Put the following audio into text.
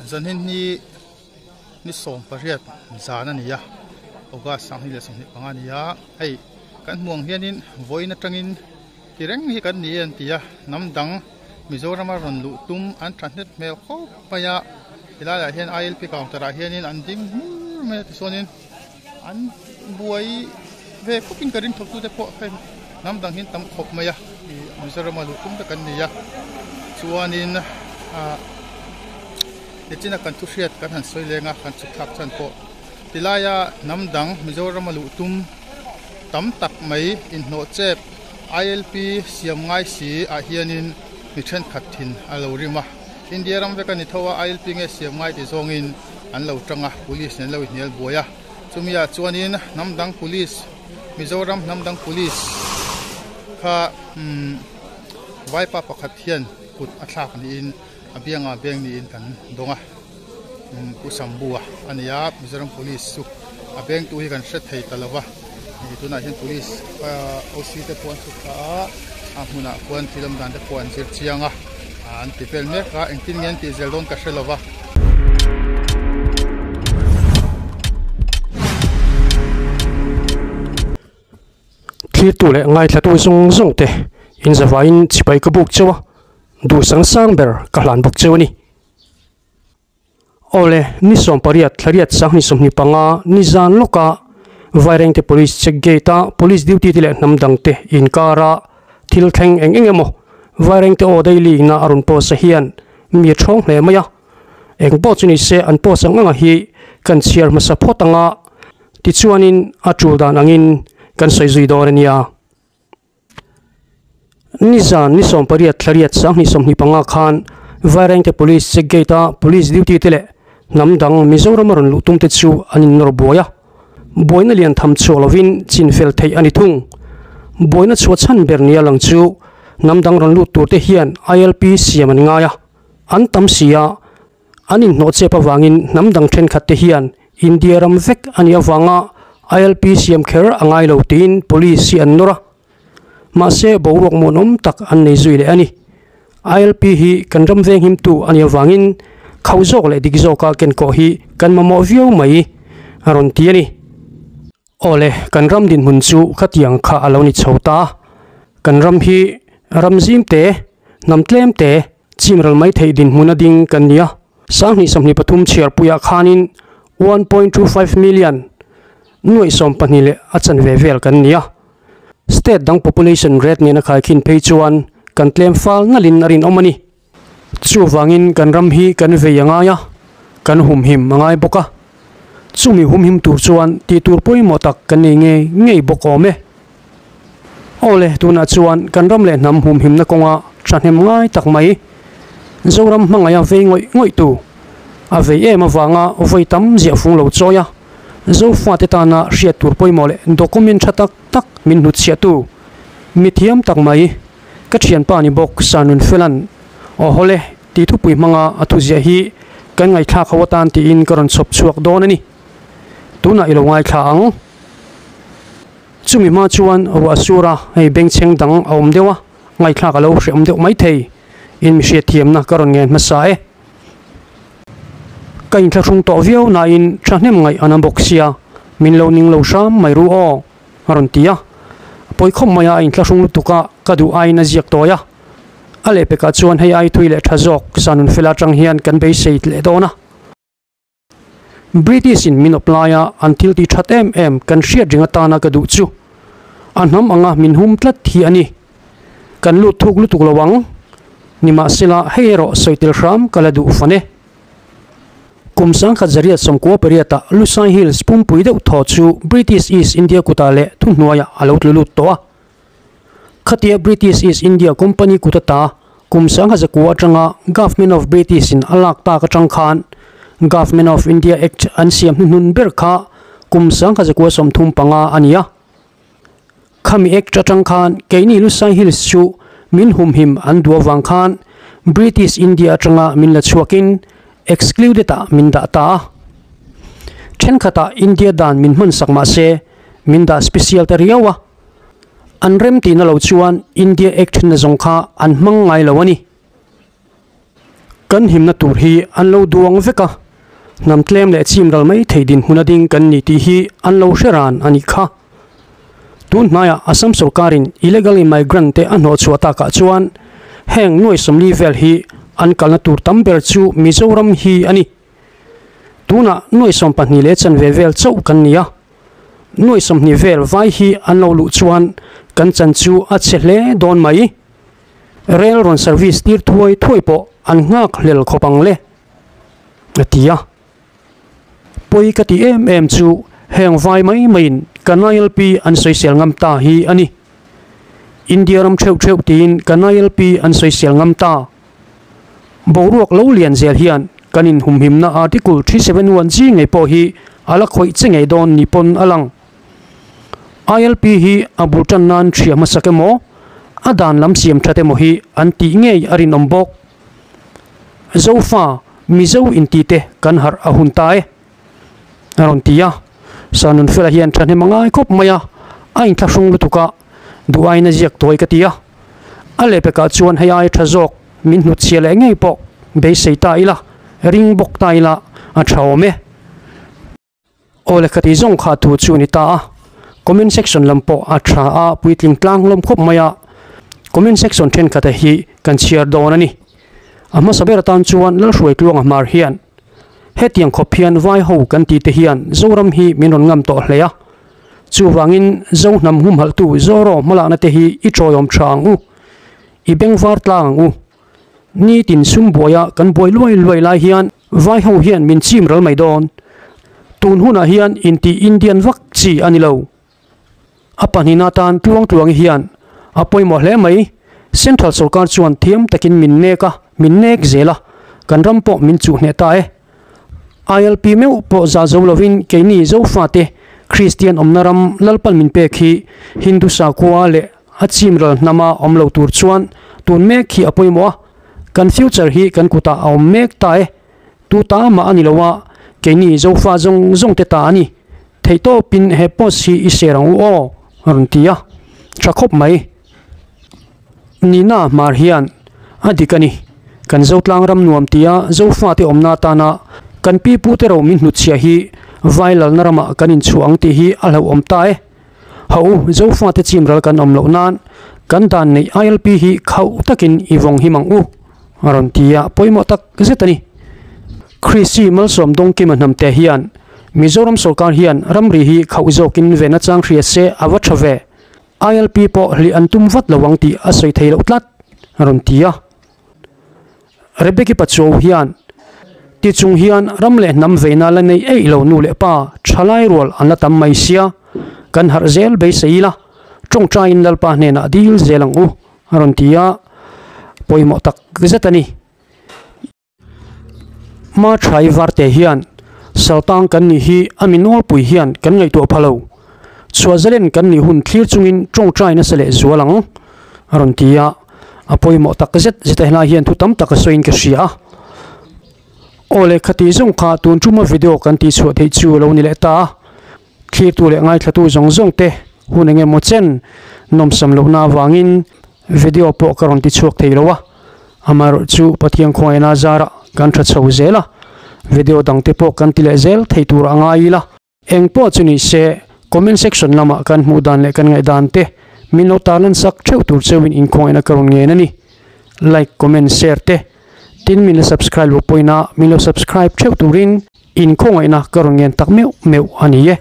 Zanin hi ni 18 zan a ni a, August 2025 a ni a, hei kan hmuh ang hianin vawiin atangin ti reng hi kan ni e an ti a, hnam dang Mizorama rawn luh tum an thahnet hmel khawp mai a, helaiah hian ILP counter ah hianin an ding hmur mai a tichuanin an buai ve khawpin ka ring thawktute pawh hei hnam dang hi an tam khawp mai a, ih Mizorama luh tum te kan ni a, chuanin ah. Nichina kan thu hriat kan han sawi leng a, kan chhuk thlak chhan pawh tilaia hnam dang Mizorama luh tum tam tak mai inhnawh chep ILP siam ngai si ah hianin mi thenkhat thin a lo rim a. India ram vek a ni tho a, ILP nge siam ngai ti zawngin an lo tang a, police nen lo inhnial buai a. Chumi ah chuanin hnam dang police, Mizoram hnam dang police kha umm vaipa pakhat hian kut a thlak niin A biangah beng niin kan dawng a, Pu Sambua a ni a, Mizoram Police chu a bengtu hi kan hre thei ta lo va, tunah hian Police OC te pawh an chhuk thla a, a hmunah khuan thil awm dan te pawh an zir chiang a, an ti vel mek a, engtin nge an tih zel dawn ka hre lo va. Thirtu leh ngaithlatu zawng zawng te inzavaiin chipai ka buk cheu a, duh sang sang ber ka hlan bawk cheu a ni. Awle, ni 18 thlariat 2025 ni zan lawka Vairengte Police check gate a Police duty te leh hnam dang te inkara thil thleng eng eng emaw Vairengte aw daily na a rawn post a hian mi a thawng hle mai a, eng pawh chu ni se an post ang anga hi kan chhiar hmasa phawt anga tichuanin a tul dan angin kan sawi zui dawn a nia. Nizan ni 18 thlariat 2025 khan Vairengte Police check gate a Police duty te leh hnam dang Mizoram a rawn luh tum te chu an innawr buai a. Buaina lian tham chhuak lovin chin fel theih a ni thung. Buaina chhuah chhan ber nia lang chu hnam dang rawn lut tur te hian ILP siam an ngai a, an tam si a, an inhnawh chep avangin hnam dang thenkhat te hian India ram vek a nih avanga ILP siam kher a ngai lo tiin Police hi an nawr a. Mahse, boruak muanawm tak an nei zui leh a ni. ILP hi kan ram venghimtu a nih avangin khauh zawk leh dik zawka kenkawh hi kan mamawh viau mai a rawn ti a ni. Awle, kan ram dinhmun chu khatiang kha a lo ni chho ta. Kan ram hi ram zim te, hnam tlem te, chimral mai theih dinhmun a ding kan ni a. 2023 chhiarpuiah khanin 1.25 million, nuaih 12 leh a chanve vel kan ni a. State dang population rate nena khaikhin phei chuan kan tlem fal nalhin a rinawm a ni. Chuvangin kan ram hi kan vei a ngai a, kan humhim a ngai bawk a. Chumi humhim tur chuan tih tur pawimawh tak kan nei ngei ngei bawk awm e. Awle, tunah chuan kan ram leh hnam humhimna kawnga thahnem ngai tak mai, Zoram hmangaih a vei ngawih ngawih tu, a vei em avanga vawi tam ziah fung lo chawi a, Zofate tana hriat tur pawimawh leh document tha tak tak min hnutchhiah tu, mithiam tak mai, ka thianpa ni bawk Sanun Felan, Aw hawle, tih thupui hmanga a thuziah hi kan ngaihthlak ho atan tiin ka rawn chhawp chhuak dawn a ni. Tunah i lo ngaithla ang. Chumi hma chuan ruah sura hei bengchheng dang a awm deuh a, ngaihthlak a lo hrehawm deuh maithei in mi hriatthiamna ka rawn ngen hmasa e. Ka inthlahrung tawh viau nain thahnem ngaih an awm bawk sia, min lo ning lo hram mai ru aw, a rawn ti a. Pawi khawp maia a inthlahrung lutuk a, ka duh aiin a ziak tawi a. A lehpekah chuan hei ai thui leh tha zawk Sanunfela atang hian kan beisei leh dawn a. British in min awp laia an thil tih that em em kan hriat ring atana ka duh chu a hnam anga min hum tlat hi a ni. Kan lut thuk lutuk lo ang. Nimahsela hei erawh sawi tel hram ka la duh fan e. Kum 1968 ah Lusai Hills pumpui deuh thaw chu British East India kutah leh thuhnuaiah a lo tlu lut tawh a. Khatia British East India Company kut ata kum 1900 atanga Government of British in a lak tak atang khan Government of India Act an siam hnuhnun ber kha kum 1935 a ni a. Khami Act atang khan keini Lusai Hills chu min humhim an duh avang khan British India atanga min la chhuakin Excluded ah min dah ta a. Thenkhatah India dan min hmansak mahse min dah special ta riau a. An rem tihna lo chuan India Act na zawng kha an hmang ngai lo a ni. Kan himna tur hi an lo duang vek a, hnam tlem leh chim ral mai thei dinhmun a ding kan ni tih hi an lo hre ran a nih kha. Tun hnaiah Assam sorkarin illegal immigrant te a hnawhchhuah takah chuan heng nuai 40 vel hi an kalna tur tam ber chu Mizoram hi a ni. Tunah nuai 12 leh chanve vel chauh kan ni a, nuai 20 vel vai hi an lo luh chuan kan chan chu a chhe hle dawn mai. Rail rawn service tir thuai thuai pawh an nghak hlel khawp ang le, a ti a. Pawi ka ti em em chu heng vai mai maiin kan ILP an sawisel ngam ta hi a ni. India ram theuh theuh tiin kan ILP an sawisel ngam ta. Boruak lo lian zel hian kan inhumhimna Article 371G ngei pawh hi a la khawih che ngei dawn ni pawn a lang. ILP hi a bul tan nan hria hmasak emaw, a dan lam siam that emaw hi an tih ngei a rinawm bawk. Zofa, Mizo inti te kan harh a hun ta e, a rawn ti a. Sanunfela hian thahnem a ngai khawp mai a, a inthlahrung lutuk a, duh aiin a ziak tawi ka ti a. A lehpekah chuan hei ai tha zawk min hnutchhiah leh ngei pawh beisei ta ila, ring bawk ta ila a tha awm e. Aw le khati zawng kha thu chu a ni ta a, comment section lam pawh a tha a puitling tlang hlawm khawp mai a, comment section thenkhat hi kan chhiar dawn a ni. A hmasa ber atan chuan Lalhruaitluanga hmar hian hetiang khawp hian vai ho kan tih te hian Zoram hi min rawn ngam tawh hle a, chuvangin Zo hnam humhalhtu Zoro hmalakna te hi i tawiawm tha ang u, i bengvar tlang ang u. Nitin sum buaia kan buai luai luai lai hian vai ho hian min chim ral mai dawn. Tun hunah hian intih Indian vak chi a ni lo. A pahnihna atan tluang tluangi hian a pawimawh hle mai. Central sorkar chuan thiam takin min nek a, min nek zel a, kan ram pawh min chuh hneh ta e. ILP meuh pawh za zo lovin keini Zofate Kristian awmna ram Lalpan min pek hi Hindu sakhua leh a chim ral hnama awm lo tur chuan tun mek hi a pawimawh a, kan future hi kan kutah a awm mek ta e. Tu ta mah a ni lo a, keini Zofa zawng zawng te ta a ni. Theihtawpin he post hi i share ang u aw, a rawn ti a, tha khawp mai. Nina hmar hian a dik a ni. Kan Zotlang ram nuam tia Zofate awmna atana kan pi pute ro min hnutchhiah hi vai lalna ramah kan inchhuah ang tih hi a hlauhawm ta e. Ho u, Zofate chim ral kan awm loh nan kan dan neih ILP hi khauh takin i vawng him ang u, a rawn ti a, pawimawh tak zet a ni. Chrissy Malsawm Dawngkima hnamte hian Mizoram sorkar hian ramri hi khauh zawkin ven a chang hria se a va tha ve. ILP pawh hlih an tum vat lo ang tih a sawi thei loh tlat, a rawn ti a. Rebeki Pachuau hian ti chung hian ram leh hnam veina la nei eih lo nu leh pa thalai rual an la tam mai sia, kan harh zel beisei ila, tawngtaiin Lalpa hnenah dil zel ang u, a rawn ti a, pawimawh tak zet a ni. Hma thai varte hian Saltang kan nih hi a mi nawlpui hian kan ngaihtuah pha lo. Chhuahzalen kan nih hun thlir chungin tawngtai nasa leh zual ang, a rawn ti a. A pawimawh tak zet zet a helai hian thu tam tak a sawiin ka hria a. Aw le khati zawng kha tun tuma video kan tihchhuah theih chu a lo ni leh ta a. Thlirtu leh ngaithlatu zawng zawng te hun eng emaw chen nawmsam lohna avangin video pawh ka rawn ti chhuak thei lo a, amaherawh chu Pathian khawngaihna zarah kan tha chho zel a, video dang te pawh kan ti leh zel thei tur a ngai ila. Eng pawh chu ni se comment section lamah kan hmuh dan leh kan ngaihdan te min lo tarlan sak theuh tur cheuhin inkhawngaihna ka rawn ngen a ni. Like, comment, share te tin min la subscribe lo pawhin a min lo subscribe theuh turin. Inkhawngaihna ka rawn ngen tak meuh meuh a ni e.